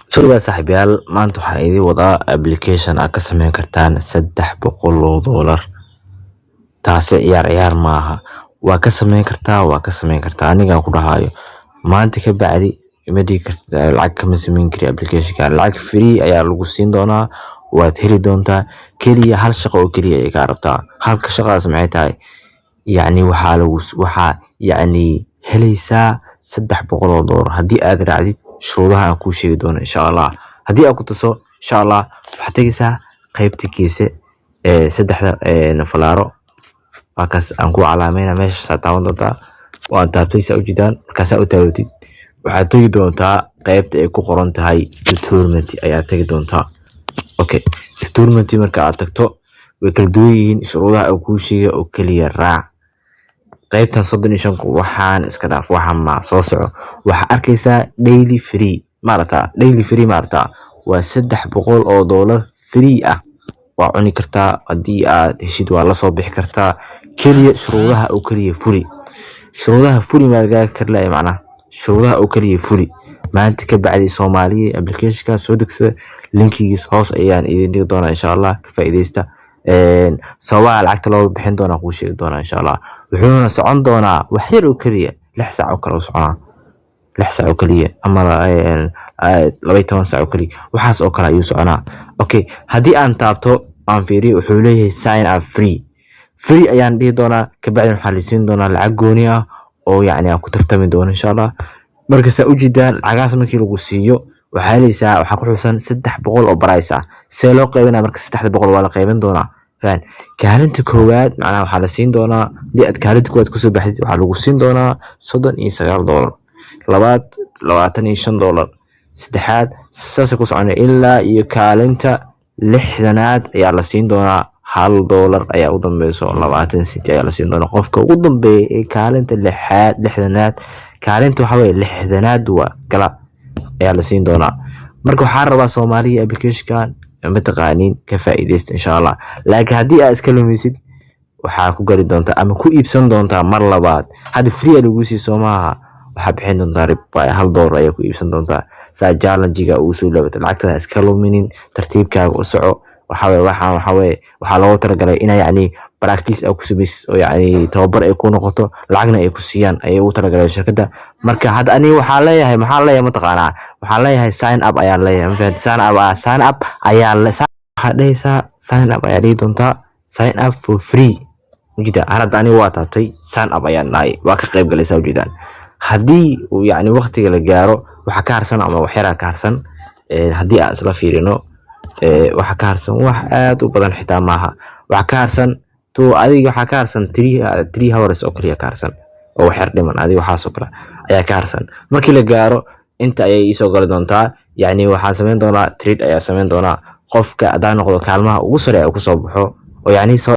Soo dhawaad saaxiibayaal. Maanta waxaan idiin wadaa application aad ka sameyn kartaan $300. Taasi ciyaar ciyaar maaha. Waa ka sameyn kartaa, waa ka sameyn kartaa. Anigaa ku dhahayo, maanta ka bacdi ima dhigi kartid lacag kama sameyn kari application-ka. Lacag free ayaa lagu siin doonaa, waad heli doontaa. Keliya hal shaqo oo keliya ayay kaa rabtaa. Halka shaqadaas maxay tahay? Yacni waxaa lagu waxaa yacni helaysaa $300 haddii aad raacdid shuruudaha aan kuu sheegi doono, insha Allah. Haddii aan ku tuso, insha Allah, waxaad tegaysaa qaybta geese ee saddexda falaaro. Waa kaas aan ku calaameyna, meeshaas taaban doontaa. Waan taabtay, saa ujeedaan. Markaasaa u taabatid, waxaad tegi doontaa qaybta ay ku qoran tahay tournament ayaa tegi doontaa. Okay, tournament marka aad tagto, way kala duwan yihiin shuruudaha uu kuu sheegay oo keliya raac. Qaybtan 35-ku waxaan iska dhaaf, waxaan ma soo soco. Waxaa arkaysaa daily free, maarata? Daily free, maarata? Waa $300 free ah. Waa cuni kartaa haddii aad heshid, waa lasoo bixi kartaa. Keliya shuruudaha oo keliya fuli. Shuruudaha fuli, maa lagaaga karlaya macnaha. Shuruudaha oo keliya fuli. Maanta ka bacdi, Soomaaliya, applicationka soo degsada. Linkigiis hoos ayaan idin dhigi doonaa, insha Allah. Ka faa'iidaysta. Sababaha lacagta loo bixin doonaa kuu sheegi doonaa, insha Allah. Wuxuuna socon doonaa wax yar oo keliya, 6 saac oo kale u soconaa, 6 saac oo keliya ama 12 saac oo keliya, waxaas oo kale ayuu soconaa. Okay, haddii aan taabto, aan fiiriyo, wuxuu leeyahay "sign up free". Free ayaan dhihi doonaa. Kabacdin waxaa la siin doonaa lacag gooni ah oo yacni aan ku tartami doono, insha Allah. Marka saa ujeedaan, lacagahaas markii lagu siiyo, waxaa helaysaa, waxaa ku xusan 300 oo prize ah. See loo qaybinaa marka? 300 waa la qaybin doonaa. Faham? Kaalinta koowaad macnaha waxaa la siin doonaa, haddii aad kaalinta koowaad kusoo baxdid, waxaa lagu siin doonaa $39, labaad $25, saddexaad saasay ku soconaya ilaa iyo kaalinta 60aad ayaa la siin doonaa $1 ayaa u dambeyso, 20 cent ayaa la siin doonaa qofka ugu dambeeya ee kaalinta lixaad, 60aad. Kaalinta waxaa weye 60aad waa gala ayaa la siin doonaa. Marka waxaa rabaa, Soomaaliya, applicationkan mataqaaniin, ka faa'iidaysta, insha Allah. Laakiin haddii aad iska lumisid, waxaa ku gali doontaa ama ku iibsan doontaa mar labaad. Hadda free lagu sii soo maaha, waxaa bixin doontaa rib $1 ayaa ku iibsan doontaa saa challenge-ga uu soo laabato. Lacagtada iska luminin, tartiibkaaga u soco. Waxaa weye waxaan waxaa weye waxaa loogu talagalay ina yacni practice aad ku samaysid oo yacni tababar ay ku noqoto, lacagna ay ku siiyaan ayay ugu talagaleen shirkadda. Marka hadda aniga waxaa leeyahay, maxaa leeyahay mataqaanaa? Waxaan leeyahay sign up ayaan leeyahay, ma fahanti? Sign up, sign up ayaa waxaa dhehaysaa, sign up ayaa dhihi doontaa, sign up for free. Ujeeda, hadda aniga waa taabtay, sign up ayaan dhahay, waa ka qayb galaysaa. Ujeedaan, haddii uu yacni waqtiga la gaaro, waxa ka harsan ama wax yaraa ka harsan. Haddii aan isla fiirino, waxa ka harsan wax aad u badan xitaa maaha. Waxa ka harsan to adiga, waxaa ka harsan 3 hours oo kaliya ka harsan oo wax yar dhiman. Adiga waxaas oo kale ayaa ka harsan. Markii la gaaro, inta ayay iisoo gali doontaa. Yacni waxaan sameyn doonaa trade ayaa sameyn doonaa. Qofka haddaan noqdo kaalmaha ugu sare kusoo baxo oo yacni soo